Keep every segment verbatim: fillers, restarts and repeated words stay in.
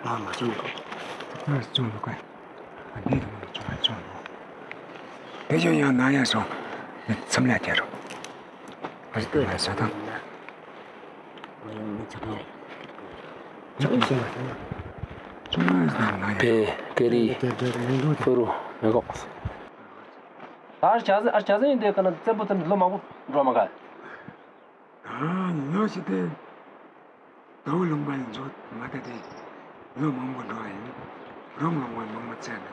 ཨ་མ་བྱུང་གོ། ཨ་བྱུང་འདུག་ག། ཨ་འདི་དང་མ་བྱུང་ཨ་བྱུང་འདུག། དེ་བྱུང་ཡང་ན་ཡང་སོང་། མཚམས་ལ་བསྐྱལ་རོགས། ཨ་ལྟོས་ད་ས་དང་། ཨོ་ཡང་མི་ཚང་ཡ། ཚང་ཞིག་མ་ཚང་ཡ། ཚང་ཡ་ན་ཡང་། པེ་ཀེ་རི་ཕུ་རུ་མེ་འགོག། ད་ཨར་ཆ་ཟེ་ཨར་ཆ་ཟེ་ཡིན་དེ་ག་ན་བཙན་པོ་བཙན་པོ་ལོ་མང་པོ་འགྲོ་མ་ག། ད་ལོ་ཞིག་དེ། དྭོགས་ལུང་པ་ལ་འཛུལ་མ་ཐག་དེ་ལོ་མང་པོ་འགྲོ་བ་ཡིན། རོང་ལུང་པ་མང་པོ་བཙལ་ནས།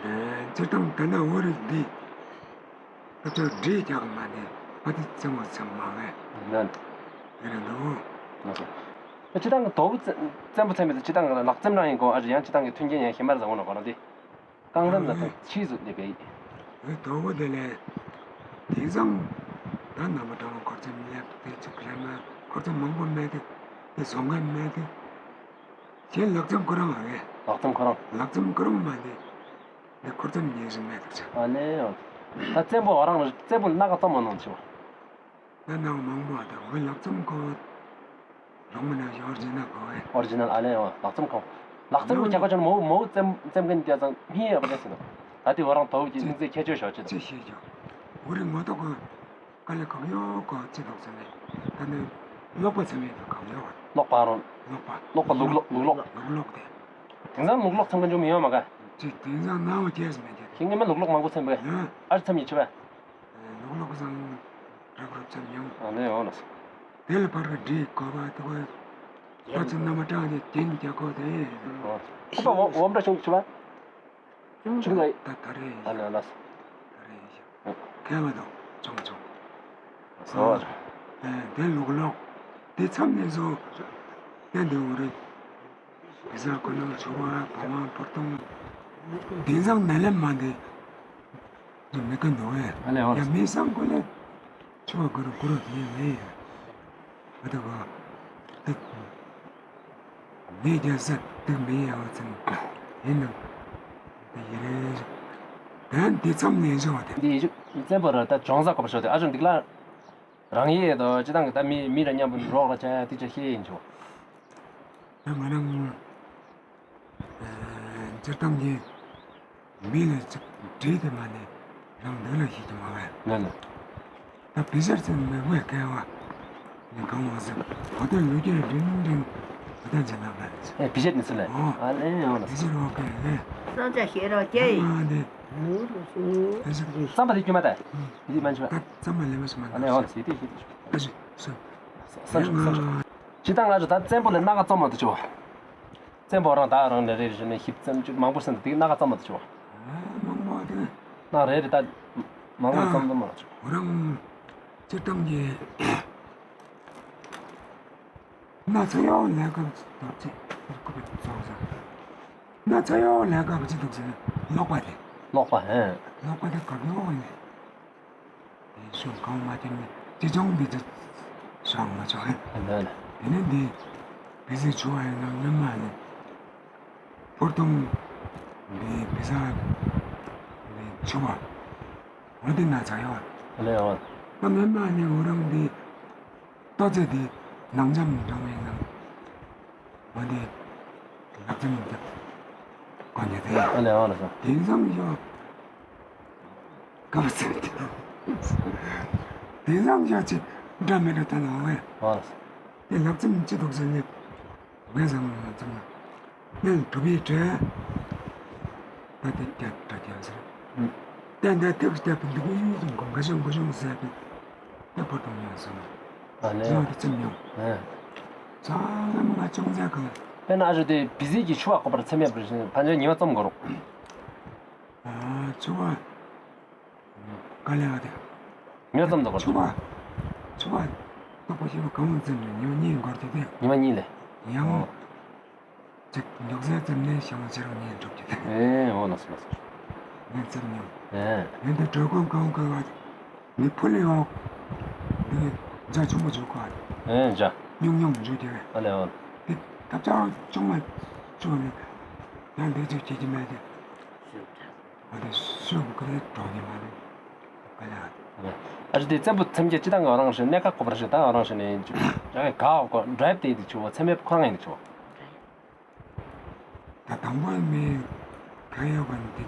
ཨེ་སྤྱིར་བཏང་ད་ནི་འོ་རེད་འདི། ད་ཚོ་འདྲེ་རྒྱག་མ་དེ་ཨ་དེ་བཙན་པོ་བཙན་མ་བས། ནན། དེ་རེད་འདུག། ལགས་སོ། སྤྱིར་བཏང་གི་དྭོགས་བཙན་པོ་བཙན་པོ་བཙན་པོ་དེ་སྤྱིར་བཏང་གི་ལག་བཙན་རང་ཡིན་གོ། ཨ་རེ་ཡང་སྤྱིར་བཏང་གི་མཐུན་རྐྱེན་ཡང་ཧེ་མ་རེ་བཟང་བོ་ན་གོ་ན་དེ། རྐང་རིམ་ལ་དང་ཕྱིས་སུ་སླེབས་པའི། འོ་དྭོགས་དེ་ལས། དེང་སང་ད་ནང་པ་དྲང་བ་འཁོར་ཚོས་མེད་དེ་ཅིག་རེད་མ། འཁོར་ཚོས་མང་པོ་མེད་དེ། དེ་བཟོ་མཁན་མེད་དེ། གཞན་ལག་རྩམ་ཁོ་རང་ཨ་རེད། ལག་རྩམ་ཁོ་རང་། ལག་རྩམ་ཁོ་རང་མ་དེ། དེ་འཁོར་ཚོས་མེད་ཟེར་མེད་དུ་ཆ། ཨ་ལེ་ཡང་། ད་བཙན་པོ་ཨ་རང་ལ་བཙན་པོ་ལ་སྣ་ཁ་རྩོམ་མ་གནང་ཆེ་བ། ད་ནང་མང་པོ་ཨ་ད་འོ་ལག་རྩམ་ཁོ། རོང་མི་ནང་བཞིན་ཨོ་རི་ཇི་ནལ་ཁོ་བས། ཨོ་རི་ཇི་ནལ་ཨ་ལེ་ཡང་ལག་རྩམ་ཁོ། ལག་རྩམ་ཁོ་རྒྱ་ཁོ་ཅན་མོ་མོ་རྩེམ་རྩེམ་མཁན་དེ་ཚང་མི་ཡ་བ་ལེ་སི་ནོ། ད་དེ་འོ་རང་དྭོགས་ཀྱི་སྙིང་རྗེ་ཁྱད་ཆོས་ཤོག་ཅི་ཅི་ཤེས་ཀྱང་། འོ་རི་ངོ་ཐོག་གི་དཀའ་ལས་ཁག་ཡོད་ཁོ་ཅི་འདུག་ཟེར་ནས། ད་ནི་ཀློག་པ་ཚང་མས་ཁག་ཡོད་བ། ཀློག་པ་རང་། ཀློག་པ། ཀློག་པ་ལུག་ལོག་ལུག་ལོག། ལུག་ལོག་དེ། དེང་སང་ལུག་ལོག་ཚང་མ་འཇོམས་ཡོད་མ་ག། ཅི་དེང་སང་ནང་བ་རྒྱས་མེད་ཀྱི། ཁྱེད་ངས་མ་ལུག་ལོག་མང་པོ་ཚང་མ་ག། ཡ། ཨར་ཚང་མི་ཆེ་བ། ལུག་ལོག་བཟང་རབ་རུབ་ཙམ་ཡོང་། ཨ་ནེ་འོ་ལགས། དེ་ལ་བར་ག་འདྲེ་གོ་བ་དུ་གོ། ད་ཚོ་རྣམ་པ་གྲངས་དེ་དེན་རྒྱ་གོ་དེ། ཨོ། ཁོ་པ་འོ་འོམ་འདྲ་བྱུང་ཆུ་བ། ཆུང་ཆུང་ལ། ད་ད་རེ། ཨ་ནེ་ལགས། ད་རེ་ཡིན་ཤག། ཁེ་བ་དོ་ཆུང་ཆུང་། སོ། ཨེ་དེ་ལུག་ལོག། དེ་མཚམས་ནས་བཟོ། དེ་འདི་འོ་རེད། བི་ཟ་ཁོ་ན་ཆུ་བ་བ་བང་ཕོར་ཐུང་། དེང་སང་ནད་ལས་མ་འདི། ནི་མི་ཀ་འདུག་ཨེ། ཨ་ལེ་འོ་ལགས། ཡ་མི་སང་ཀོ་ལེ། ཆུ་བ་གུ་རུ་གུ་རུ་དེ་མི་ཡ། ཨ་ད་གོ། དེ། མི་རྒྱ་ས་དེ་མི་ཡ་བ་ཚང་། ཡིན་ནམ། དེ་ཡི་རེད། དེ་འདི་མཚམས་ནས་བཟོ་བ་དེ། འདི་ཡི་ཆུ་བཙན་པོ་ར་ད་ཅོང་ཟ་གོ་པ་ཤོ་དེ་ཨ་ཅོ་འདི་ལ། རང་ཡེ་དོ་སྤྱིར་བཏང་གི་ད་མི་མི་ར་མཉམ་པོ་རོགས་ར་ཆ་ཡ་དེ་ཆ་ཤེས་ཡིན་ཆོ། ད་ང་རང་། ཨེ་སྤྱིར་བཏང་གི་མི་ལ་ཅིག་འདྲེ་དེ་མ་ནས་རང་འདོད་ལ་ཤེས་ཀྱི་མ་བས། ང་ལ། ད་བི་ཟར་ཚེ་མེ་མེ་ཀེ་བ། ནི་གང་བ་ཟེར། ཨ་ད་ལུས་ཀྱི་འདྲེན་འདྲེན། ཨ་ད་འཛིན་ལ་བས། ཨེ་བི་ཟར་ནི་ཚུ་ལས། ཨོ། ཨ་ལེ་ཡང་ལ། བི་ཟར་ཨོ་ཀེ་ལེ། བསམ་བྱ་ཤེས་རོགས་ཀྱེ། ཨ་ནི། བསམ་པ་དེ་སྐྱོ་མ་ད། འདི་མ་འཆི་བ། ད་བསམ་པ་ལས་མ་སོང་མ། ཨ་ལེ་ཡང་ལ་ཟེར་དེ་ཤེས་དེ་ཤེས། ཨ་ཞེ་སོ། བསམ་བྱ་བསམ་བྱ། ཇི་ལྟར་ང་ཚོ་ད་བཙན་པོ་ལ་སྣ་ཁ་རྩོམ་མ་ཐུབ་ཆོག། བཙན་པོ་རང་ད་རང་ནས་རེ་རེ་ནས་ཞིབ་ཙམ་ཅིག་མང་པོ་སེམས་དེ་སྣ་ཁ་རྩོམ་མ་ཐུབ་ཆོག། མང་པོ་དེ། ན་རེ་རེ་ད་མང་པོ་རྩོམ་རྩོམ་མ་ཐུབ་ཆོག། ཁོ་རང་སྤྱིར་བཏང་གི་ན་ཚ་ཡོང་ལས་ཀ་ཅིག་འདུག་ཅེས་ཁོ་པའི་ཚོགས་ས་ན་ཚ་ཡོང་ལས་ཀ་ཅིག་འདུག་ཟེར་ན་ཀློག་པ་དེ། ཀློག་པ་ཨེ། ཀློག་པ་དེ་ག་གི་འོག་ནས། དེ་ཤོག་གང་མ་བསྟན་ནས་ཅི་ཅོང་འདི་ཅི་ཤོག་མ་ཆོག་ཧེ། ཨ་ལེ་ལེ། དེ་ནས་འདི་བི་ཟི་ཆུ་བ་ཡིན་ན་ངན་མ་ནི་ཕོར་ཐུང་འདི་བི་ཟ་འདི་ཆུ་བ་འོ་འདི་ན་ཚ་ཡོད། ཨ་ལེ་ཨོ། ད་ངན་མ་ནི་འོ་རང་འདི་ལྟོ་ཚད་འདི་ནང་འཇམ་འཇམ་ཡིན་ན། འོ་དེ་ལག་རྩལ་མི་འདུག་གོ་ཉེ་དེ། ཨ་ལེ་ཨ་ལེ་སོ། དེང་སང་ཡོད། ག་པ་ཟེར་དེ། དེང་སང་ཡོད་ཅི་འདྲ་མི་འདྲ་ད་ན་འོ་ཨེ། ཨ་ལེ་སོ། དེ་ལག་རྩལ་མི་ཅི་འདུག་ཟེར་ནས། ངས་བཟང་ལག་རྩལ་མ། ནས་གྲུབ་པའི་གྲས། ད་དེ་རྒྱབ་འདྲ་རྒྱབ་ཟེར། ཨུ། ཏན་ཏན་ཐེབས་ཐེབས་འདུག་གུ་ཡུ་ཡུ་གོང་ག་ཤོང་ག་ཤོང་ཟེར་ཏེ། ད་པོ་ཏོ་ཉོས་སོང་། ཨ་ནི། ཉོས་ཏེ་ཚེམ་ཉོས། ཨེ། ཚང་མ་ཅུང་ཟད་གང་། དཔེར་ན་ཨ་ཞོ་དེ་བི་ཟི་གི་ཆུ་བ་བཀོད་པར་ཚེམ་ཡབ་རེ་བཞིན་ཕན་ཆད་ཉི་མ་ཙམ་འགོར་རོགས། ཨ་ཆུ་བ། ག་ལེ་བ་དེ། ཉི་མ་ཙམ་འགོར་རོགས། ཆུ་བ། ཆུ་བ། ཏོག་པོ་ཞིག་གང་ཙམ་རེ་ཉི་མ་གཉིས་འགོར་ཏེ་དེ། ཉི་མ་གཉིས་ལས། ཡང་། ཨོ། ཅིག་ཉོག་ཟས་ཙམ་ནས་ཤང་ཅི་རང་ཉན་གྲུབ་ཀྱི་དེ། ཨེ་ཨོ་ལགས་སོ་ལགས་སོ། ངན་ཙམ་ཉོ། ཨེ། ངན་དེ་གྲོད་ཁོག་གང་གང་བ། མི་ཕུ་ལེ་ཡོག། འདི་ཇ་ཆུང་མ་འཇུ་ག། ཨེ་ཇ། ཉུང་ཉུང་འཇུ་དེ། ཨ་ལེ་ཨོ། དེ་ཐབ་ཆག་ཆུང་མ་ཆུང་མ་ཡང་འདི་ཚོ་བྱེད་ཀྱི་མེད་དེ། ཨ་དེ་ཤོག་གུ་ཁ་ལེ་གྲོགས་ནི་མ་རེད། ག་ལེ་ཨ། ཨ་ཞོ་དེ་བཙན་པོ་ཚེམ་བརྒྱད་སྤྱིར་བཏང་གི་རང་བཞིན་གནས་ཁག་གོ་བར་ཞིག་དང་རང་བཞིན་ནས་ཅིག་རང་གི་ག་གོ་འདྲ་ཡབ་དེ་དེ་ཆུ་བ་ཚེམ་ཡབ་ཁོ་རང་ཡིན་དེ་ཆུ་བ། ད་དང་པོ་མི་ཁ་ཡོད་པ་ནི་དེ་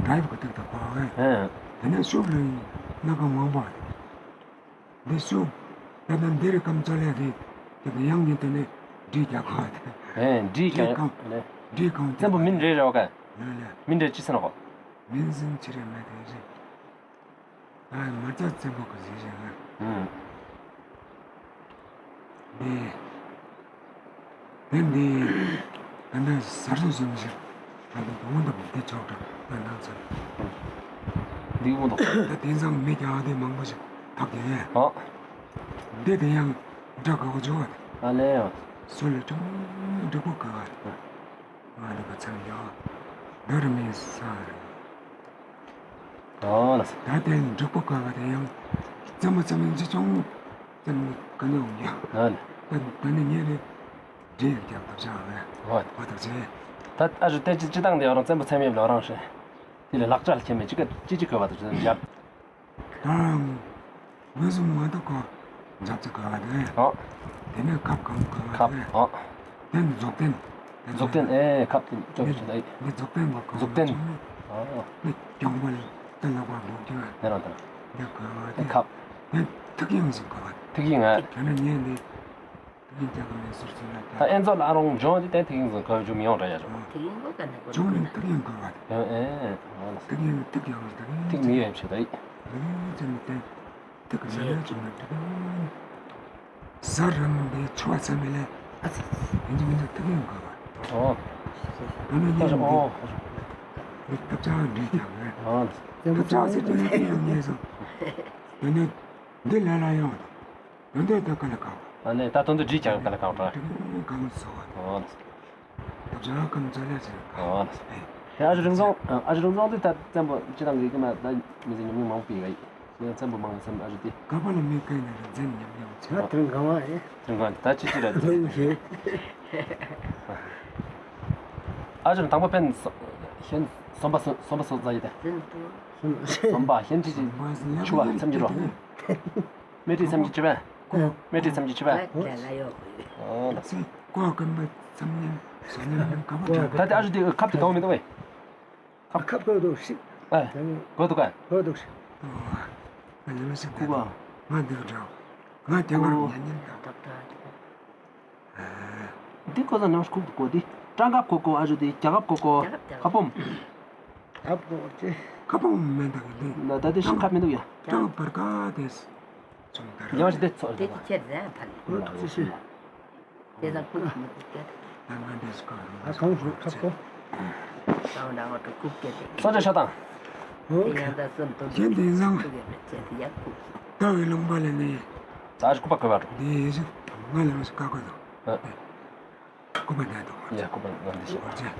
ཌ་རའིབ་གི་ཐོག་ཏུ་གོ་བས། ཨེ། དེ་ནས་ཤུབ་ལ་སྣ་ཁ་མང་པོ་འདི་ཤུབ། ད་ད་འདི་རེ་ཀམ་ཚོ་ལས་རེད། དེ་གི་ཡང་ཉིན་དེ་ནས་འདྲི་རྒྱག་གོ་བས། ཨེ། འདྲི་རྒྱག་གང་ལས། འདྲི་གང་བཙན་པོ་མིན་རེ་རེ་བ་ཀ་ལ་ལ། མིན་རེ་ཅི་ཟེར་ན་གོ། མིན་ཟིན་ཅི་རེ་མེད་དེ་རེད། ཨ་མ་རྩ་བཙན་པོ་གི་ཟིན་ཞིག་ཨ། ཨུམ། འདི། དེ་འདི། ད་ནི་ཟར་སོ་སོ་མི་ཞིག་ད་འདི་དགོང་དག་འདི་ཆོག་གྲབས་ད་ནང་ཚར། འདི་དགོང་དག་ད་དེང་སང་མི་རྒྱ་འདི་མང་པོ་ཞིག་ཐག་གི་ཡོད། ཨ། འདི་དེ་ཡང་འདྲ་ག་གོ་འཇུག་པ་དེ། ཨ་ལས་ཡང་། སོ་ལས་ཀྲུང་ཀྲུང་གོ་ག་བ། ང་འདི་ག་ཚང་ཡོད། འདི་རུ་མི་ས་རེད། ཨོ་ལགས་སོ། ད་དེ་འབྲུག་པ་ག་བ་དེ་ཡང་རྩེད་མོ་རྩེ་མི་འཇིགས་སྐྱོང་རྩེད་མོ་ག་ནས་འོང་ཡ། ཨོ་ལགས། ད་ད་ནི་ངས་རེ་འདྲེ་ཡག་ཐབས་ཆག་ལས། ཨོ། ཨོ་ཐབས་ཆེ། ད་ཨ་ཞུ་དེ་ཅི་ཅི་དང་དེ་རང་རྩེད་མོ་རྩེ་མི་ལོ་རང་ཤེས། དེ་ལས་ལག་ཆ་ལ་ཁྱེར་མི་ཅི་ག་ཅི་ཅི་ག་བ་དུ་ཅི་ཡ། ད་ངོས་སུ་མ་གཏོགས་ཁོ་འཇབ་ཙེ་ག་བ་དེ། ཨོ། དེ་ནས་ཁབ་གང་ག་བ་ཁབ་དེ། ཨོ། དེ་ནས་རྫོགས་ལྡན། རྫོགས་ལྡན་ཨེ་ཁབ་དེ་ཅོག་ཅོག་ཨེ། ནི་རྫོགས་ལྡན་ག་གང་རྫོགས་ལྡན། ཨོ། ནི་གྱོང་པ་ལས་དེ་ལོག་པ་ལོག་རྒྱུ་བ། དེ་རང་དེ་རང་། དེ་ག་བ་དེ། ཁབ། དེ་ཐུག་ཡང་ཟིན་ག་བ། ཐུག་ཡང་ཨེ། དེ་ནས་ངས་ནི་ཐུག་ཡང་རྒྱག་གི་མེད་ཟུར་ཟིན་ལ་དེ། ད་ཨེ་ཛོ་ལ་རོང་ཇོང་དེ་དེ་ཐུག་ཡང་ཟིན་ག་བ་ཇུ་མི་ཡོང་ར་ཡ་ཇོ། ཐུག་ཡང་ག་ག་ནས་གོ་ཇོང་ནི་ཐུག་ཡང་ག་བ་དེ། ཨེ་ཨེ་ཨོ་ལགས། ཐུག་ཡང་ཐུག་ཡང་ཐུག་ཡང་ཐུག་མི་ཡོང་ཞེས་ད་ཨེ། ཨེ་ཙམ་དེ། ཐུག་གི་ཟ་ལ་བྱུང་ན་འགྲིག་གི། ཟ་ར་མི་འདི་ཆུ་བ་ཚ་མི་ལས། ཨ་ཙི། ཡིན་གྱི་མིན་གྱི་ཐུག་ཡོང་གི་བ། ཨོ། ད་ནི་ཨོ་ཉིན་འདི། ཨོ། འདི་ཐབ་ཆག་འདི་ཀྱང་རེད། ཨོ། ཐབ་ཆག་ཟེར་དུས་ནི་ཐུག་ཡོང་ངེས་སོ། ད་ནི་འདི་ལས་ལ་ཡོང་། ད་འདི་ད་ག་ལ་གང་། ཨ་ནི་ད་དོན་དུ་འདྲི་ཀྱང་ག་ལ་གང་འདྲ། འདི་གང་སོ། ཨོ། ཐབ་ཆག་གམ་ཚ་ལས་ཟེར། ཨོ། དེ་ཨ་ཞུ་རིང་ཚང་ཨ་ཞུ་རིང་ཚང་དེ་ད་བཙན་པོ་སྤྱི་བཏང་གི་ཀྱི་མ་ད་མི་ཚེ་ཉམས་མྱོང་མང་པོ་ཡོད་ཡ། ཡང་བཙན་པོ་མང་བཙན་ཨ་ཞུ་དེ། ག་པ་ལ་མི་ཀའི་ནང་ལ་འཛེམ་ཉམས་མྱོང་ཚེ། ང་དོན་གང་བ་ཨེ། དོན་གང་ད་ཅི་ཅི་ར་དེ། ཨ་ཞུ་དང་པོ་ཕན་ཤན་སོམ་པ་སོ་སོམ་པ་སོ་ཛ་ཡི་དེ། སོམ་པ་ཤན་ཅི་ཅི་ཆུ་བ་མཚམས་ཀྱི་རོ། མེ་ཏྲི་མཚམས་ཀྱི་ཆུ་བ། མེ་ཏྲི་མཚམས་ཀྱི་ཆུ་བ། ཨོ་ལགས། ཀོ་ཀམ་པ་ཚམ་ཉམ་ཟ་ཉམ་ཉམ་ག་པ་ད་ད་ཨ་ཞུ་དེ་ཁབ་དེ་གང་མི་འདུག་བས། ཁབ་ཁབ་གོ་འདུག་ཤི། ཨེ། གོ་འདུག་ག་གོ་འདུག་ཤི། ཨོ། ང་ལ་མི་སྲིད་ཁུ་བ། ང་འདི་འདྲ། ང་དེ་ང་ཉན་ཉན་དང་། འདི་ཀོ་ས་ནང་ཁུག་གོ་འདི། སྤྲང་ཁབ་གོ་གོ་ཨ་ཞུ་འདི་རྒྱ་ཁབ་གོ་གོ། རྒྱ་ཁབ་རྒྱ་ཁབ། ཁ་སྤོམ། ཁ་སྤོམ་ཅི། ཁ་སྤོམ་མེན་ད་གི་འདི། ད་ད་དེ་ཤི་ཁབ་མི་འདུག་ཡ། སྤྲང་བར་ཀ་དེས། ཡང་ཞིག་དེ་ཚོ་དེ་ཅི་ཆེ་ཟེར་ཕན། ཁུག་ཐུག་ཤི། དེ་ད་ཁུག་མི་ཁུག་སྐད། ད་ང་འདྲེས་ཀ། ཨ་གང་ཞིག་ཁྲབ་ཏོ། ད་འོ་ན་འོ་ཏོ་ཁུག་སྐད་དེ། སོ་ཇ་ཤ་དང་། དེ་ཡང་ད་སོན་ཏོ་གཞན་དེ་ཡང་ཁུག་ཡ་མེད་ཅེས་ཡ་ཁུག་ཤི། ད་འོ་ལུང་པ་ལ་ནི། ད་ཨ་ཞུ་སྐུ་པ་གོས་པ་འགྲོ། དེ་ཞིག་ང་ལ་མི་ཞིག་ཀ་ཀ་དང་། ཨ། སྐུ་པ་ནས་དང་། ཡ་སྐུ་པ་ནས་དང་། དེ་ཞིག་བར་ཆད།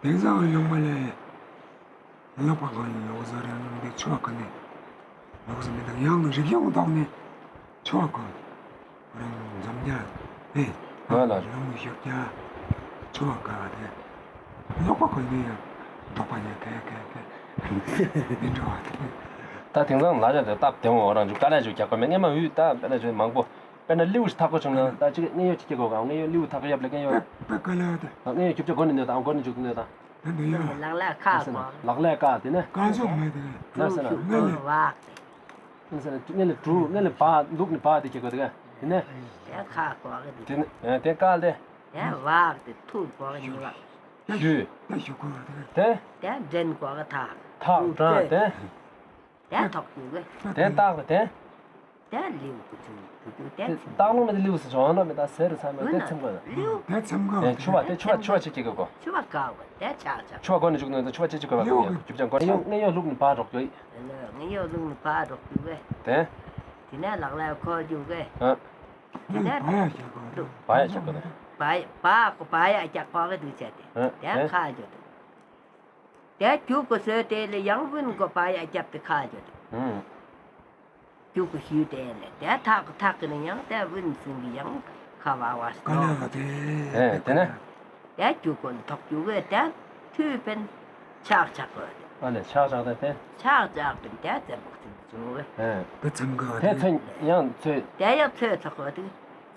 དེ་ཡང་འོ་ལུང་པ་ལ། ལོག་པ་གོ་ནི་ལོག་ཟེར་ར་ནི་འདི་ཆུ་བ་གོ་ནི། ལོག་ཟེར་མི་དང་ཡང་རིག་གཞུང་ཐོག་ནི་ཆུ་བ་གོ། རང་འཛམ་རྒྱ་ཨེ། ང་ལ་ལོག་ཞུགས་རྒྱ་ཆུ་བ་ག་བ་དེ། ལོག་པ་གོ་ནི་ཡང་འདོགས་པ་ཉེ་གེ་གེ་གེ་མི་འགྲོ་བ་དེ། ད་དེང་སང་ལ་རྒྱ་དེ་སྟབས་བདེ་འོང་རང་ཅུ་དཀའ་ལས་ཅུ་རྒྱག་གོ་མེད། སྔས་མ་འུ་ད་དཀའ་ལས་ཅུ་མང་པོ། དཔེར་ན་ལེའུ་ཞིག་ཐག་པ་བྱུང་ན་ད་ཅིག་དངོས་ཡོད་ཅིག་སྐྱེ་དགོས་ག། དངོས་ཡོད་ལེའུ་ཐག་པ་ཡབ་ལ་དངོས་ཡོད། དཔེ་དཀའ་ལས་དེ། དངོས་ཡོད་རྒྱུ་ཆ་གོ་ནི་ནོ་དང་གོ་ནི་འཇུག་ནི་ནོ་དང་། ལག་ལེན་དཀའ་དེ་ནི། དཀའ་ཤོས་མེད་དེ། ན་ཟེར་ན། ངས་ལས། ངས་ལས་གྲུ་ངས་ལས་བ་ལུག་ནི་བ་དེ་སྐྱེ་དགོས་དེ་ག་དེ་ནི། དེ་ནི་དཀའ་དེ། དེ་ནི་དེ་དཀའ་དེ། དེ་བག་དེ་ཐུག་དགོས་ག་ཉུག་ལ། ཞུ། དེ་འདྲེན་དགོས་ག་ཐག་ཐག་དྲངས་དེ། དེ་ཐོག་ཞུ་གི། དེ་བཏགས་པ་དེ། དེ་ལེའུ་གི་ཚུལ་དུ་དེ་ཚིམ། བཏགས་ལུང་མེད་དེ་ལེའུ་ཟེར་བྱུང་ན་མེད་ད་ཟེར་ཚང་མ་དེ་ཚིམ་དགོས། ལེའུ་དེ་ཚིམ་དགོས། དེ་ཆུ་བ་དེ་ཆུ་བ་ཆུ་བ་ཅིག་སྐྱེ་དགོས། ཆུ་བ་དཀའ་བ་དེ་ཆག་ཆག་ཆུ་བ་གོ་ནི་འཇུག་ནི་ཆུ་བ་ཅིག་ཅིག་གོ་བ་ལེའུ་གི་རྒྱུ་ཅང་གོ་ནི་ཡོད། དངོས་ཡོད་ལུག་ནི་བ་སྒྲོག་རྒྱུ་ཡིན། དངོས་ཡོད་ལུག་ནི་བ་སྒྲོག་རྒྱུ་གི། དེ། དེ་ནས་ལག་ལེན་ཁོ་རྒྱུ་གི། ཨ། དེ་ནས་བ་ཡ་རྒྱག་དགོས། བ་ཡ་རྒྱག་དགོས། བ་ཡ་བ་གོ་བ་ཡ་རྒྱག་པ་གི་དུས་ཆད་དེ། ཨ། དེ་ཁ་རྒྱུ་དེ། དེ་རྒྱུ་གོ་སོ་དེ་ལས་ཡང་བུན་གོ་བ་ཡ་རྒྱབ་དེ་ཁ་རྒྱུ་དེ། ཨུམ། རྒྱུ་གོ་ཞུ་དེ་ལས་དེ་ཐག་གོ་ཐག་གི་ནི་ཡང་དེ་བུན་སིང་གི་ཡང་ཁ་བ་བ་སོ། ཨེ་དེ་ནས། དེ་རྒྱུ་གོ་ཐོག་རྒྱུ་གོ་དེ་ཐུ་བེན་ཆག་ཆག་གོ། ཨ་ལས་ཆག་ཆག་དེ་དེ། ཆག་ཆག་བེན་དེ་ཙེ་བོག་ཚིམ་ཚུ་གོ། ཨེ་དེ་ཚིམ་གོ་དེ་ཚོད་ཡང་ཚོད། དེ་ཡང་ཚོད་ཚོད་གོ་དེ།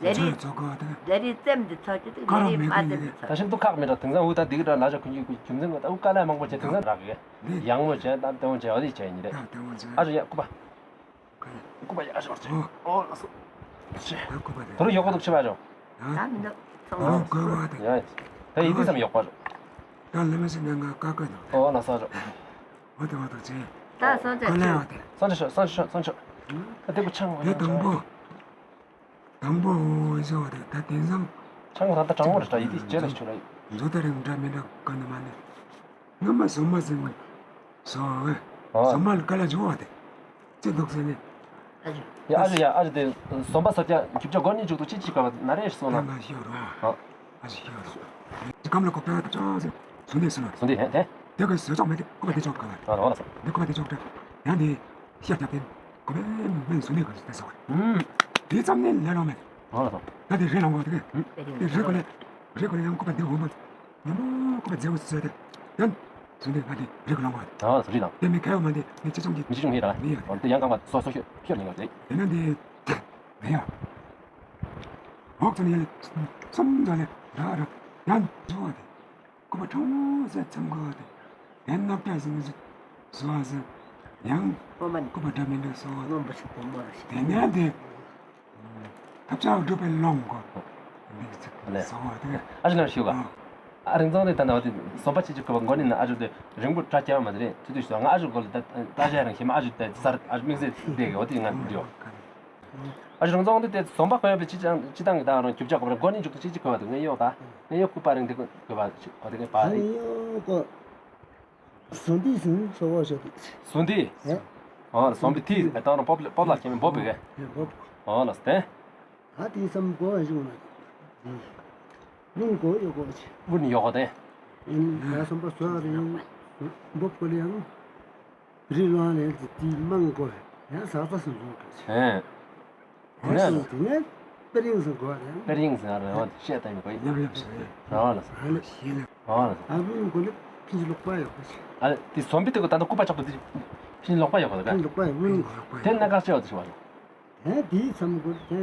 ལས་རིགས་ཚོགས་ཀ་དེ། ལས་རིགས་རྩེམ་འདི་ཚོགས་ཀྱི་འདུག་ཀ་ར་ལས་རིགས་མ་རྩེམ་འདི་ཚོགས། ད་ཤིན་ཏུ་ཁག་མི་འདྲ། དེང་སང་འུ་ད་འདི་གི་འདྲ་ལ་ཞག་ཁུན་གྱི་རྒྱུ་མཚན་གོ་ད་འུ་དཀའ་ལས་མང་པོ་བྱས། དེང་སང་རག་གི་ཡང་མོ་བྱས་ད་ལྟ་བོ་བྱས་འོ་དེ་བྱས་ཡིན་རེད། ཨ་རུ་ཡ་སྐུ་པ། སྐུ་པ་ཡ་ཞོར་ཆེ། ཨོ་ལགས་སོ། ཆེ། ད་སྐུ་པ་དེ། ད་རུང་ཡོག་པོ་འདུག་ཆེ་བ་ཞོ། ད་མི་འདུག་ཚོང་ཨོ་ལགས་སྐུ་པ་དེ། ཡ། ད་ཡི་དེ་ཙམ་ཡོག་པ་ཞོ། ད་ལས་མ་ཟིན་ན་ང་ཀ་ཀ་འདུག་ཨོ་ལགས་སོ་ཞོ། ཨོ་དེ་བ་དུ་ཆེ། ད་སོང་ཆ་ཀ་ལས་བ་དེ། སོང་ཆ་ཞོ། སོང་ཆ་ཞོ། སོང་ཆ་ཞོ། ད་དེ་གུ་ཆང་བ་དེ་དང་པོ། དང་པོ་འོ་ཟེར་བ་དེ་ད་དེང་སང་། ཆང་བ་ད་ལྟ་གྲང་མོ་རེད་ད་ཡི་དེ་ཅེ་ལ་ཆུ་ར་ཡི། མཛོ་ད་རིང་འདྲ་མི་འདྲ་ག་ནི་མ་ནི། སྔ་མ་ཟོམ་པ་ཟིན་སོ་བས། ཨོ། ཟོམ་པ་ལ་ཀ་ལ་འཇུ་བ་དེ། ཅི་འདུག་ཟེར་ནི། ཡ་ཨ་ཞུ་ཡ་ཨ་ཞུ་དེ་ཟོམ་པ་སོ་བརྒྱ་རྒྱུ་ཆ་གོ་ནི་འཇུག་ཏུ་ཅི་ཅི་ག་བ་ན་རེ་སོང་ན། ད་ང་ཤོར་རོ། ཨ། ཨ་ཞུ་ཤོར་རོ། ཅི་གམ་ལ་ཀོ་པ་ད་ཅོ་ཟེར། ཟུན་དེ་སོང་ན། ཟུན་དེ་ཧེ་དེ། དེ་ག་ཟོ་ཅོག་མེད་དེ་ཀོ་པ་དེ་ཅོག་ག་བ། ཨ་རོ་ལགས་སོ། དེ་ཀོ་པ་དེ་ཅོག་ད། ཡང་དེ། ཤ་རྒྱབ་སྟེ། ཁོ་པས་མིན་ཟུན་ནས་ག་ཟུ་ཏེ་ཟ་བ། ཨུམ། དེ་ཙམ་ནས་ལས་རོགས་མེད། ཨོ་ལགས་སོ། ད་དེ་རི་ལོང་གོ་དེ། ཨུམ། དེ་རི་གོ་ལས། རི་གོ་ལས་ཡང་ཁོ་པ་དེ་འོང་བ། ཉམ་པོ་ཁོ་པ་མཛེས་པོ་ཟེར་ཏེ། ཡང་། ཟུན་ནས་ང་དེ་རི་གོ་ལོང་གོ། ཨོ་ལགས་སོ་རི་ལོང་། དེ་མི་ཁ་ཡོ་མ་དེ་མི་ཅི་ཙམ་གྱི། མི་ཅི་ཙམ་གྱི་ར། མི་ཡོད། དེ་ཡང་གང་བ་སོ་སོ་ཤོད་ཤོད་ཉིན་ག་དེ། དེ་ན་དེ། མི་ཡ། འོག་ཙམ་ཡ་ལས། སོམ་ཙམ་ལས་ར་ར། ཡང་འགྲོ་བ་དེ། སྐུ་པ་ཁྲོ་བོ་ཟེར་ཙམ་གོ་དེ། ཡང་སྣབས་སྐྲ་ཟིང་ཟིང་བཟོ་བ་ཟེར། ཡང་སྐུ་པ་འདྲ་མི་འདྲ་བཟོ་བ། དེ་ནས་དེ། ཐབས་ཆག་སྒྲུབ་པའི་ཀློང་གོ། འདི་ཚིག་བཟོ་བ་དེ། ཨ་ཞུ་ལ་ཞུ་ག་ཨ་རིང་ཚང་དེ་ད་ནང་དེ་ཟོམ་པ་ཅི་ཅི་གོ་བ་མགོ་ནི་ན་ཨ་ཞུ་དེ་རིང་པོ་ཁྲ་རྒྱག་མ་དེ་རེད། ཚུལ་དུ་ཞུ་ང་ཨ་ཞུ་གོ་ལ་ད་ད་ཞག་རིང་ཤེས་མ་ཨ་ཞུ་དེ་སར་ཨ་ཞུ་དམིགས་བསལ་དེ་གི་འོ་དེ་ང་འདི་ཡོ། ཨ་ཞུ་རང་རྫོང་དེ་དེ་ཟོམ་པ་གོ་ཡ་པའི་ཅི་ཅང་ཅི་དང་གི་ད་རང་རྒྱུ་ཆ་གོ་བ་ར་མགོ་ནི་འཇུག་ཏུ་ཅི་ཅི་གོ་བ་དེ་ངས་ཡོད་ད། ངས་ཡོད་སྐུ་པ་རིང་དེ་གོ་བ་ཅི་གོ་དེ་ངས་པ་རི། ཨ་ཡོ་གོ། ཟོམ་པའི་ཟིན་ཚོ་བ་ཞོ་དེ། ཟོམ་དེ། ཨེ། ཨོ་ཟོམ་པའི་དེ་ད་རང་པོབ་པོབ་ལ་ཁྱེད་མི་པོབ་པི་གེ། ཨེ་པོབ། ཨོ་ལགས་སོ་དེ། ཨ་དེ་ཙམ་གོ་བ་ཞིག་ན། ཨུམ། ཀུན་གོ་ཡོད་གོ་ཅི། ཀུན་ཡོད་གོ་དེ། ཨིན་ད་ཟོམ་པ་ཟོ་རིང་། པོབ་པོ་ལེ་ཡང་། རི་ལོང་ལས་ཏི་མང་གོ་ཡང་ས་ས་སུ་འགྲོ་གི། ཨེ། དེ་ནས་དེ་ནས་དཔེ་རིང་སུ་གོ་རེད། དཔེ་རིང་སུ་རེད་བ་ཤེས་ད་ཡིན་གོ་ཡིན། ལབ་ལབ་སུ་རེད། རང་ལ་སུ། ཨ་ལ་ཤེས་ལ། རང་ལ་སུ། ཨ་བུ་ཡིན་གོ་ལེ་ཕིན་ལོག་པ་ཡོད་གོ་ཤེས། ཨ་དེ་ཟོམ་པའི་དེ་གོ་ད་ལྟ་སྐུ་པ་ཆག་པ་དེ་ཕིན་ལོག་པ་ཡོད་གོ་ད་ག་ཕིན་ལོག་པ་ཡོད་ཕིན་ལོག་པ་དེ་ན་ག་ཤེས་བ་དེ་ཤེས་བ་ཡོད། ཨེ་དེའི་མཚམས་གོ་དེ།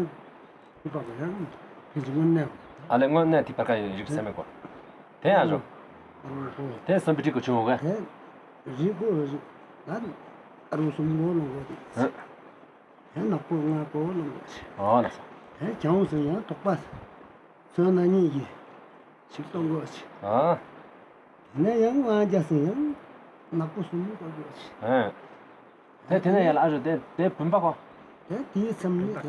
ཨ་ལེ་དངོས་གནས་དེ་བར་ཀ་ཡོད་རིགས་སེམས་མེད་གོ། དེ་ཡང་རོ། དེ་སོམ་པའི་རིགས་གོ་བྱུང་བ་ག་དེ་རིགས་གོ་རོ་ཞིག་ད་ཨ་རུ་སུམ་གོ་ལོང་གོ་དེ། དེ་ནག་པོ་ལྔ་གོ་ལོང་གོ་ཞིག་ཨོ་ལགས་སོ། དེ་ཀྱང་སུ་ཡང་དོགས་པ། སོ་ན་གཉིས་ཀྱི་ཞིག་གཏོང་གོ་ཞིག་ཨ། དེ་ནས་ཡང་ང་རྒྱ་སེ་ཡང་ནག་པོ་སུམ་གོ་གོ་ཞིག་ཨ། དེ་དེ་ནས་ཡང་ལ་ཨ་རུ་དེ་དེ་བུམ་པ་གོ། དེ་དེའི་མཚམས་ནི་དེ།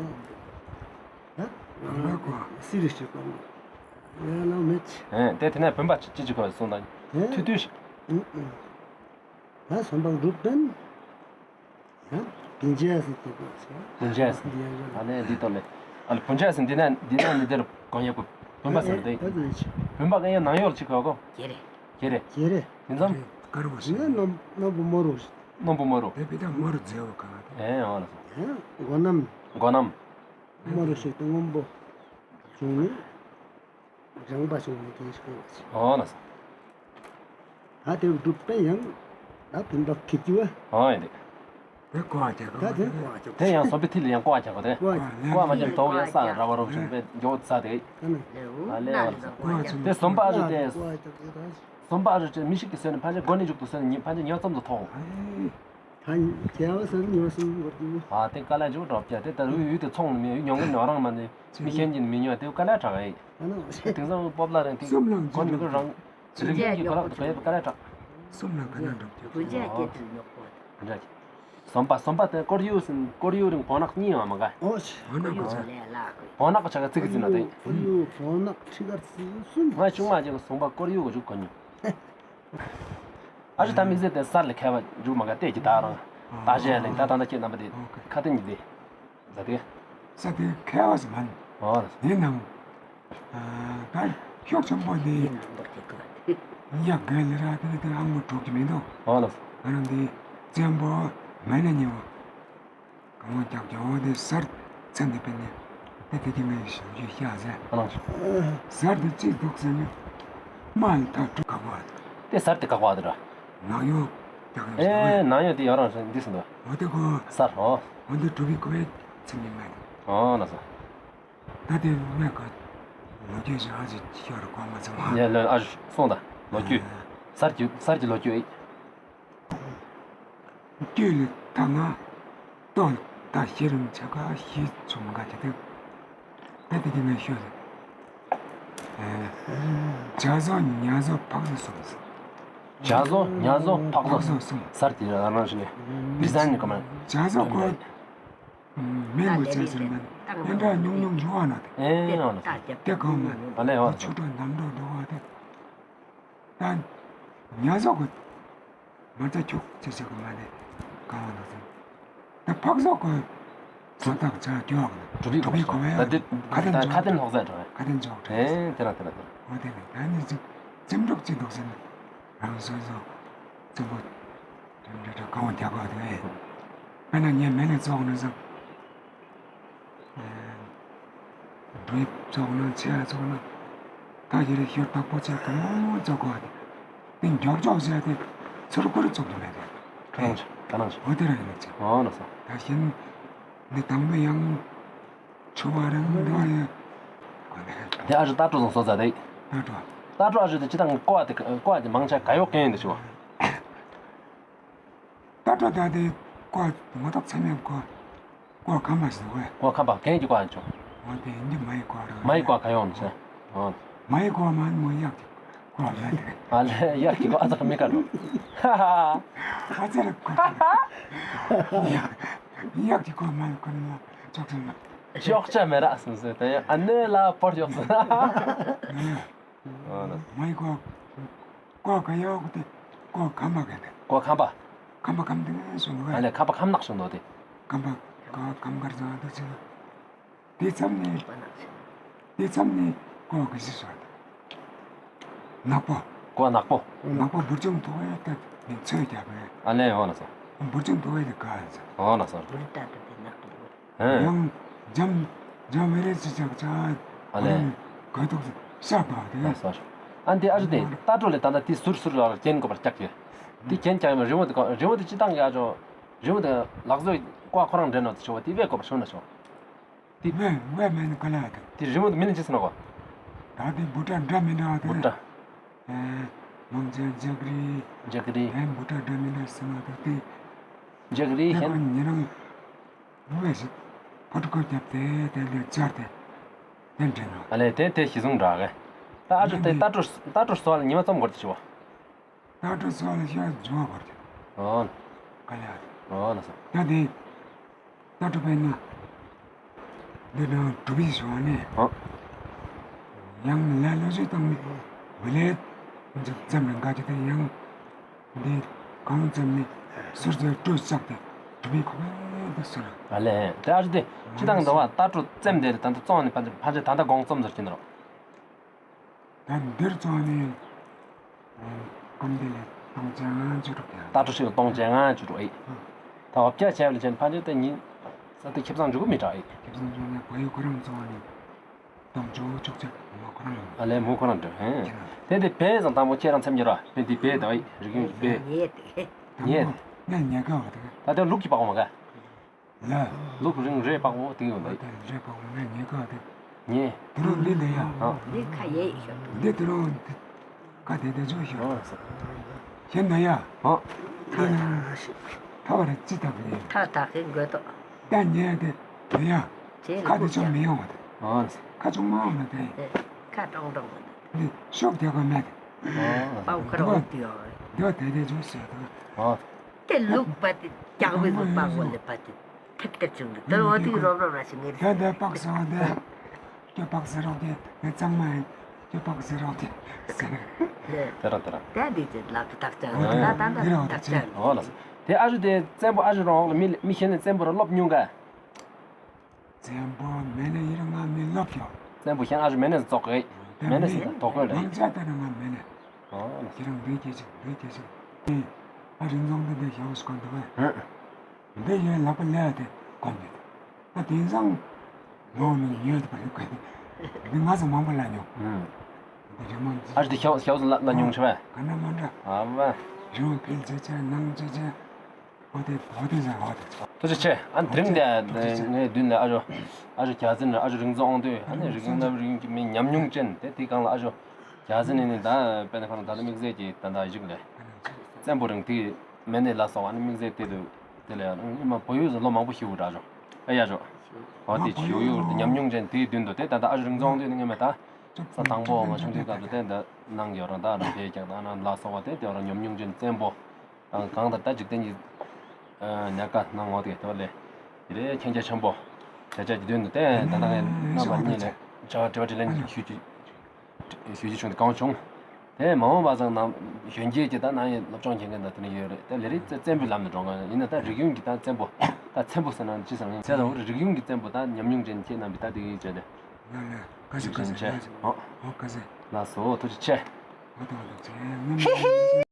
ད་ང་གོ་སི་རི་ཞིག་གོ་ཡ་ལ་མེད། ཨེ་དེ་དེ་ནས་བུམ་པ་ཅི་ཅི་གོ་སོང་ད། དེ་ཐུ་ཐུ་ཞིག་ད་སོམ་པ་འགྲུབ་དོན། ད་བུན་ཇ་སི་དེ་གོ་སོ། བུན་ཇ་སི། ཨ་ནི་འདི་ཏོ་ལེ། ཨ་ལེ་བུན་ཇ་སི་འདི་ན་འདི་ན་ནི་དེར་གོ་ཡ་གོ་བུམ་པ་སི་ན་དེ། བུམ་པ་ག་ཡ་ནང་ཡོད་ཅིག་གོ་གོ། ཁྱེད་རེ། ཁྱེད་རེ། ཁྱེད་རེ། མིང་ཙམ། དཀར་པོ་ཞིག་ནི་རྣོན་རྣོན་པོ་དམར་པོ་ཞིག་རྣོན་པོ་དམར་པོ། དེ་བི་ད་དམར་པོ་མཛེས་པོ་གང་དེ། ཨེ་འོ་ལགས་སོ། ཨེ་མགོ་ནམ། མགོ་ནམ། དམར་པོ་ཞིག་ཏུ་སྔོན་པོ་བྱུང་ནི། ལྗང་པ་བྱུང་ནི་དེ་ཞིག་གོ་ཞིག་འོ་ལགས་སོ། ད་དེ་སྒྲུབ་པས་ཡང་ད་བུམ་པ་ཁེབས་ཀྱི་བ། འོ་ཡིན་ཏེ། དེ་ཀོ་བ་རྒྱག་གོ། ད་དེ་ཀོ་བ་རྒྱག་དེ་ཡང་ཟོམ་པའི་མཐིལ་ལ་ཡང་ཀོ་བ་རྒྱག་གོ་དེ། ཀོ་བ་རྒྱག་ཀོ་བ་མ་རྒྱབ་དོ་ཡང་ས་ར་བ་རོ་བྱུང་བས་མགྱོགས་ས་དེ། ཨ་ལེ་འོ་ལགས་སོ། དེ་ཟོམ་པ་ཨ་རུ་དེ། ཟོམ་པ་ཨ་རུ་དེ་མི་ཞིག་གིས་ཟོས་ནས་ཕན་ཆད་མགོ་ནས་མཇུག་ཏུ་ཟོས་ནས་ཕན་ཆད་ཉོ་ཙམ་དུ་མཐོང་། ད་ཁྱེད་བ་ཟོས་ནས་ཉོ་ཙམ་མགོ་ཏུ། ཨ་དེ་དཀའ་ལས་ཇོ་འདྲོག་ཀྱ་དེ་ད་རུ་ཡུལ་དེ་ཚོང་ནི་མེད་ཡུལ་ཉོ་མཁན་ཉོ་རང་མ་ནི་མི་གཞན་གྱིས་མི་ཉོ་དེ་དཀའ་ལས་དྲག་ཨེ། དེང་སང་སྤོབས་ལགས་རང་དེ་གོ་མི་དགོས་རང་། རིག་གནས་ཀྱི་གོ་ལག་ཏུ་གོ་ཡ་དཀའ་ལས་དྲག་གསུམ་ལ་ག་ན་འགྲོ་རྒྱུ། བུ་ཇ་སྐྱེ་དུ་ཉོག་པོ། བུ་ཇ་སྐྱེ། ཟོམ་པ་ཟོམ་པ་དེ་ཀོར་ཡུག་ཟིན་ཀོར་ཡུག་རིང་བོ་ནག་གཉིས་ཡོད་མ་ག་ཨོ་ཤི། བོ་ནག་གོ་ཚ། བོ་ནག་གོ་ཆ་ག་ཚིག་གི་ཟིན་ན་དེ། ཀོར་ཡུག་བོ་ནག་ཁྲི་ཀར་ཟིན་གསུམ། ང་ཆུང་མ་ཅིག་ཟོམ་པ་ཀོར་ཡུག་གོ་ཞུགས་གོ་ཉུ། ཨ་ཅི་ད་དམིགས་བསལ་དེ་སར་ལས་ཁ་བ་འཇུག་མ་ག་བལྟས་ཀྱི་ད་རང་། ད་ཞལ་ལས་ད་ད་ད་ཁྱེད་རྣམ་པ་དེ་ཁ་ཏེ་ཉིད་དེ། ཟ་དེ། ས་དེ་ཁ་བ་ཟི་མན། ཨོ་ལགས། ཡིན་ནམ། ཨ་ད་ཤོག་ཆེན་པོ་དེ། ཡིན་ནམ་པོ་དེ་ཀ་དེ། ཡ་ག་ལེ་ར་དེ་དེ་ཨ་མོ་དྲུག་གི་མི་འདུག་ཨོ་ལགས། ཨ་རང་དེ་བཙན་པོ་མེད་ན་ཉེ་བོ། གང་བ་རྒྱབ་རྒྱབ་བོ་དེ་སར་ཚན་དེ་པེ་ནེ། དེ་དེ་དེ་ངའི་ཞུ་རྒྱུ་ཤ་ཟེར། ཨོ་ལགས། སར་དེ་ཅི་འདུག་ཟེར་ནས། མ་ལ་ཐག་དྲུག་ག་བ། དེ་སར་དེ་ག་བ་དེ་ར། ནང་ཡོད། ཨེ་ནང་ཡོད་དེ་ཡོད་རང་འདི་སུ་འདུག་འོ་དེ་གོ། སར་ཧོ། འོ་དེ་དྲུག་གི་ཀོ་བའི་ཚིག་མི་མེད། ཨོ་ལགས་སོ། ད་དེ་ངས་ག་ལོ་རྒྱུས་ཞིག་ཨ་ཅིག་ཤོད་རོགས་གོ་མ་ཚང་མ། ཡ་ལ་ཨ་ཞུ་སོང་ད་ལོ་རྒྱུས། ཨ། གསར་གྱི་གསར་གྱི་ལོ་རྒྱུས་ཨེ། རྒྱུས་ལ་ད་ང་ལྟོ་ད་ཤེས་རིམ་ཆ་ག་ཤེས་ཚུགས་མ་ག་ཅི་དེ། ད་དེ་དེ་ངས་ཤོད་ཟེར། ཨེ། བྱ་བཟོ་ཉ་བཟོ་ཕག་བཟོ་གསུམ་ཟེར། བྱ་བཟོ་ཉ་བཟོ་ཕག་བཟོ་གསུམ། གསར་གྱི་རང་རང་བཞིན་ནས་ཌི་ཛའིན་ནི་ག་མ། བྱ་བཟོ་ཁོ་མེ་མོ་ཚེ་ཟེར་མ་ཨེ་འདྲ་ཉུང་ཉུང་འགྱུར་བ་ན་དེ། ཨེ་ཨ་ན། དེ་གང་མ། ཨ་ལས་ཨ་ན། ཆུ་དྲོད་འདམ་དྲོད་འགྲོ་བ་དེ། ད་ཉ་བཟོ་ཁོ་མ་རྩ་ཁྱུག་ཅེས་ཟེར་གོ་མ་ནི་གང་བ་ན་ཟེར། ད་ཕག་བཟོ་ཁོ་ས་ཐག་ཆ་རྒྱུ་བ་ན་གྲུབ་པའི་གོ་བ་ཡ། ད་དེ་ཁ་དན་ཁ་དན་ལྷོག་ཟེར་གྲོགས། ཁ་དན་ཆོག་གྲོགས། ཨེ་དེ་ར་དེ་ར་དེ་ར། འོ་དེ་ནི་ད་ནི་ཅིག་ཙིམ་འགྲུབ་ཅིག་འདུག་ཟེར་ན་རང་སོ་སོ་ཙིམ་པོ་དེ་འདྲ་འདྲ་གང་བ་རྒྱག་གོ་དེ། ཨེ་ན་ངས་མེ་ནི་བཙོག་ན་ཟེར། འགྲོས་བཙོག་ན་ཚེ་བཙོག་ན་ད་ཡི་རེ་ཤོར་བདག་པོ་ཚེ་གང་བཙོག་གོ་དེ། དེ་མགྱོགས་མགྱོགས་ཟེར་དེ་ཚུར་ཁུར་བཙོག་གི་མེད་དེ། ག་ནང་བཞིན་འོ་དེ་ར་ཡིན་ན་ཅི། འོ་ན་སོ། ད་གཞན་འདི་དང་པོ་ཡང་ཆུ་བ་རང་འདི་བ་ཡང་གོ་ནས། དེ་ཨ་ཞུ་ལྟ་གྲུ་བཟང་སོ་ཟ་དེ། ལྟ་གྲུ། ལྟ་གྲུ་ཨ་ཞུ་དེ་ཅི་དང་ཀོ་བ་དེ་ཀོ་བ་དེ་མང་ཆེ་ག་ཡོག་གན་ཡིན་དེ་ཞུ་བ། ད་ཏྲོ་ད་དེ་ཀོ་ངོ་ཐོག་ཚེམ་ཡང་ཀོ་ཀོ་ཁམ་པ་ཞིག་འདུག་གས། ཀོ་ཁམ་པ་གན་གྱི་ཀོ་ཡང་ཆོག་འོ་དེ་ཡིན་གྱི་མ་ཡི་ཀོ་རེད། མ་ཡི་ཀོ་ག་ཡོང་ཟེར། འོ། མ་ཡི་ཀོ་མ་མོ་གཡག་གི་ཀོ་མ་རེད། ཨ་ལས་གཡག་གི་ཀོ་ཨ་ཙག་མི་དཀར་འགྲོ། ཧ་ཧ། ཨ་ཙག་ཀོ། གཡག་གི་ཀོ་མ་ཀོ་ནི་ལ་ཅོག་ཙམ་ལ། ཅོག་ཙམ་མེད་ར་སུ་ཟེར་ད་ཡང་ཨ་ནེ་ལ་པོར་ཡོག་ཟེར། ཨ་ནི། མ་ཡི་ཀོ། ཀོ་ག་ཡོག་དེ་ཀོ་ཁམ་པ་ག་དེ། ཀོ་ཁམ་པ། ཁམ་པ་ཁམ་དེ་སུ་ནོ། ཨ་ལས་ཁམ་པ་ཁམ་ནག་སུ་ནོ་དེ། ཁམ་པ་ཀོ་ཁམ་དཀར་ཟ་དེ་ཆེ། དེ་མཚམས་ནས། དེ་མཚམས་ནས་ཀོ་གི་ཟི་སོ་དེ། ནག་པོ། ཀོ་ནག་པོ། ནག་པོ་འབུར་ཆུང་དུ་བས་ད་ནི་ཚོས་རྒྱབ་པས། ཨ་ལས་འོ་ལ་སོ། འབུར་ཆུང་དུ་བས་དེ་ག་ཟེར། འོ་ལ་སོ། འབུར་ད་དེ་ནག་པོ། ཡང་འཇམ་འཇམ་མི་རེ་ཅི་ཅག་ཅག་ཨ་ལས། གོས་ཐུག་ཤ་བག་དེ། ཨ་ལས་སོ། ཨ་འདི་ཨ་ཞུ་དེ་ལྟ་གྲུ་ལས་ད་ལྟ་དེ་ཟུར་ཟུར་ལ་གྱེན་དགོས་པར་རྒྱག་གི། དེ་གྱེན་རྒྱག་ཡོད་མ་རི་མོ་དེ་རི་མོ་དེ་ཅི་བཏང་གི་ཨ་ཅོ། རི་མོ་དེ་ལག་བཟོ་ཀོ་ཁོ་རང་འདྲེན་ནོ་དེ་ཆོ་དེ་བས་དགོས་པར་ཤོང་ན་ཆོ། དེ་བས་བས་མེན་ག་ལ་དེ། དེ་རི་མོ་དེ་མི་ལ་ཅི་ཟེར་ནོ་གོ། ད་དེ་བུ་ཏྲ་འདྲ་མི་འདྲ་དེ། བུ་ཏྲ། ཨེ། མང་ཆེ་ཇག་རི། ཇག་རི། ཨེ་བུ་ཏྲ་འདྲ་མི་འདྲ་ཟེར་ནོ་དེ་དེ། ཇག་རི་ཧེན། ཉེ་རང་། བས་ཕོ་ཏོ་ཀོ་རྒྱབ་སྟེ་དེ་ལས་བཅར་ཏེ་དེ་འདྲེན་ནོ། ཨ་ལས་དེ་དེ་གཞི་བཟུང་འདྲ་གི། ད་ཨ་ཏྲོ་དེ་ལྟ་གྲུ་ལྟ་གྲུ་སོ་ལ་ཉི་མ་ཙམ་འགོར་ཏེ་ཆོ། ལྟ་གྲུ་སོ་ལ་ཤ་ཇོ་བ་འགོར་ཏེ། འོ། ག་ལ་ཡ། འོ་ལ་སོ། ད་དེ་ལྟ་གྲུ་པས་ན་འདི་ནང་གྲུ་པའི་ཞོ་ནི། འོ། ཡང་ལ་ལོ་ཞིག་བཏང་ནི་བི་ལེ་ཙམ་ནང་ག་ཅི་དེ་ཡང་། འདི་གང་ཙམ་ནི་ཟུར་ཟུར་སྤྲོས་བཅག་སྟེ་གྲུབ་པའི་ཁོག་པའི་དུ་སོང་། ཨ་ལས་དེ་ཨ་ཅི་དེ་ཅི་དང་འདི་བ་ལྟ་གྲུ་རྩེམ་དེ་ད་ལྟ་བཙོང་ནི་ཕན་ཕན་ཆད་ད་ལྟ་གོང་རྩོམ་ཟེར་གྱིན་རོ། ད་འདིར་བཙོང་ནི་སྐམ་དེ་ལས་སྟོང་བརྒྱ་ལྔ་བཅུ་དྲུག་ཡ། ལྟ་གྲུ་ཞིག་ལ་སྟོང་བརྒྱ་ལྔ་བཅུ་དྲུག་ཨེ། ད་འོ་བརྒྱ་བྱས་པ་ལས་ཅན་ཕན་ཆད་དེ་ཉིན་ས་དེ་ཁེ་བཟང་འཇུག་གི་མི་དྲག་ཨེ། ཁེ་བཟང་འཇུག་ནི་བོད་ཡིག་ཁོ་རང་བཙོང་ནི། དང་ཇོ་ཅོག་ཅོག་མོ་ཁོ་རང་། ཨ་ལས་མོ་ཁོ་རང་འདྲ། ཧེ། དེ་དེ་བེ་ཟང་དང་པོ་ཁྱེད་རང་མཚམས་ཉེ་ར་བེ་འདི་བེ་ད་ཨེ་རིག་ཡུན་བེ། ཉེ་དེ། ཉེ་དེ། ང་ཉེ་ག་བ་དེ། ད་དེ་ལུག་གི་པགས་མ་ག་ལ། ལུག་རིང་རེ་པགས་མོ་དེ་ཡོད་ད་ཨེ། རེ་པགས་མོ་ང་ཉེ་ག་བ་དེ། ཉེ། དུ་རུ་འདི་དེ་ཡ། ཨ། འདི་ཁ་ཡེ་ཤོ། འདི་དུ་རུ་འདི། ཁ་དེ་དེ་ཇོ་ཤོ། ཨ། ཤེས་ན་ཡ། ཨ། ཐ་བ་ར་ཅི་ཐག་གི། ཐ་ཐག་གི་དགོས་ཏོ། ད་ཉེ་དེ་དེ་ཡ། ཁ་དེ་ཆོ་མི་ཡོང་བ་དེ། ཨ། ཁ་ཆུང་མ་འོང་ན་དེ། ཁ་ཀྲོང་ཀྲོང་བ་དེ། འདི་ཤོག་དེ་ག་མེད་དེ། ཨ། པའོ་ཁ་རོ་དེ་ཡོ། དེ་བ་དེ་དེ་ཆུ་ཟེར་དེ། ཨ། དེ་ལུག་པ་དེ་རྒྱག་པའི་ལུག་པ་གོ་ལེ་པ་དེ། ཐེབས་ཐེབས་བྱུང་འདུག་དེ་འོ་དེ་རོབ་རོབ་ར་ཞིག་ངེར། དེ་དེ་པགས་ཟེར་བ་དེ། ཁྱོད་པགས་ཟེར་རོགས་དེ། ངས་གཙང་མ་ཡིན། ཁྱོད་པགས་ཟེར་རོགས་དེ། དེ་ར་དེ་ར། དེ་འདི་ཚེ་ལག་ཏག་ཅག་ཨ། ད་ད་ད་ཏག་ཅག་འོ་ལ། དེ་ཨ་རུ་དེ་བཙན་པོ་ཨ་རུ་རོང་ལ་མི་མི་ཤེས་ནས་བཙན་པོ་ར་སློབ་མྱོང་ག་བཙན་པོ་མེད་ན་ཡིན་ར་ང་མི་སློབ་ཀྱང་། བཙན་པོ་ཤན་ཨ་རུ་མེད་ནས་ཙོག་གི། མེད་ནས་ཙོག་གི་ལ། མང་ཆ་ལྟར་ང་མེད་ན། འོ་ལ། ཁྱེད་རང་འདི་སྐད་ཅིག་འདི་སྐད་ཅིག་དེ་ཨ་རིན་ཚང་དེ་འདི་ཞའོ་སི་ཀོན་དུ་བས། འདི་ཡོད་ལག་པ་ལས་དེ་གོམས་ཡོད། ད་དེང་སང་ངོ་ནི་ཉོས་དེ་པ་ཡོད་གི། འདི་ང་ཚོ་མང་པོ་ལ་ཉོ། ཨུམ། འདི་རི་མོ་འདི་ཨ་རི་དེ་ཞའོ་ཞའོ་སི་ལ་ལ་ཉོ་ཆེ་བས། ག་ན་མ་འདྲ། ཨ་མ། རི་མོ་ཕེལ་ཆེ་ཆེ་ནང་ཆེ་ཆེ། ཨོ་དེ་ཨོ་དེ་ཟེར་ཨོ་དེ། ཐུགས་རྗེ་ཆེ། ཨ་ནི་དེ་རིང་འདི་ངའི་མདུན་ལ་ཨ་ཞོ་ཨ་ཞོ་རྒྱལ་འཛིན་ར་ཨ་ཞོ་རིག་འཛིན་དབང་འདུས། ཨ་ནི་རིག་གནས་རིག་གནས་མི་ཉམས་མྱོང་ཅན་དེ་དེའི་སྒང་ལ་ཨ་ཞོ་རྒྱལ་འཛིན་ནི་ནི་ད་དཔེར་ན་ཁོ་རང་ད་ལྟ་དམིགས་བསལ་གྱི་ད་ད་ཡིག་ལས་བཙན་པོ་རིང་དེ་མེ་ནི་ལ་སོགས་ཨ་ནི་དམིགས་བསལ་དེ་དུ་དེ་ལས་ཨ་ནི་མ་བོད་ཡུལ་ལོ་མང་པོ་ཞིག་འགྲོ་ཞོ། ཨེ་ཡ་ཞོ། ཨོ་དེ་ཞོ་ཡུལ་དེ་ཉམས་མྱོང་ཅན་དེའི་མདུན་དུ་དེ་ད་ད་ཨ་ཞོ་རིག་འཛིན་དབང་འདུས་ནི་ངས་མེད་ད། ས་དང་པོ་ང་ཆུང་དུས་སྐབས་སུ་དེ་འདི་ནང་གི་རང་ད་རང་དེ་ཀྱང་ད་ན་ལ་སོགས་པ་དེ་དེ་རང་ཉམས་མྱོང་ཅན་བཙན་པོ། དང་གང་ལྟར་ད་འཇིག་རྟེན་གྱི་ཉག་ག་སྣང་ངོ་དེ་དོ་ལས། དེ་རེ་མཁྱེན་རྒྱ་ཆེན་པོ་བྱ་བྱ་གྱི་དོན་དུ་བསྟན་ད་ནང་རྣམ་པ་གཉིས་ལས་བྱ་བ་དྲི་བ་དྲིས་ལན་ཞུ་རྒྱུ་ཞུ་རྒྱུ་བྱུང་སྟེ་གང་བྱུང་། དེ་མ་འོངས་པ་སང་ནང་གཞོན་སྐྱེས་ཀྱི་ད་ནང་ཡི་སློབ་སྦྱོང་མཁན་གྱི་ད་དེ་ནི་ཡོད་རེད། དེ་ལས་རིགས་བཙན་པོའི་ལམ་ནས་འགྲོ་ངེས་ཡིན་ན་ད་རིག་གཞུང་གི་ད་བཙན་པོ་ད་བཙན་པོ་ཟེར་ན་ཅི་ཟེར་ཡིན་ཟེར་ད་རིག་གཞུང་གི་བཙན་པོ་ད་ཉམས་མྱོང་ཅན་ཁྱེད་རྣམ་པའི་ད་དེ་ཡིན་བྱས་ཏེ། ལ་ལ་ཀ་ཟེ་ཀ་ཟེ་ཀ་ཟེ། ཨོ་ཀ་ཟེ། ལགས་སོ་ཐུགས་རྗེ་ཆེ། ཨོ་ད་ཨོ་ད་ཆེ།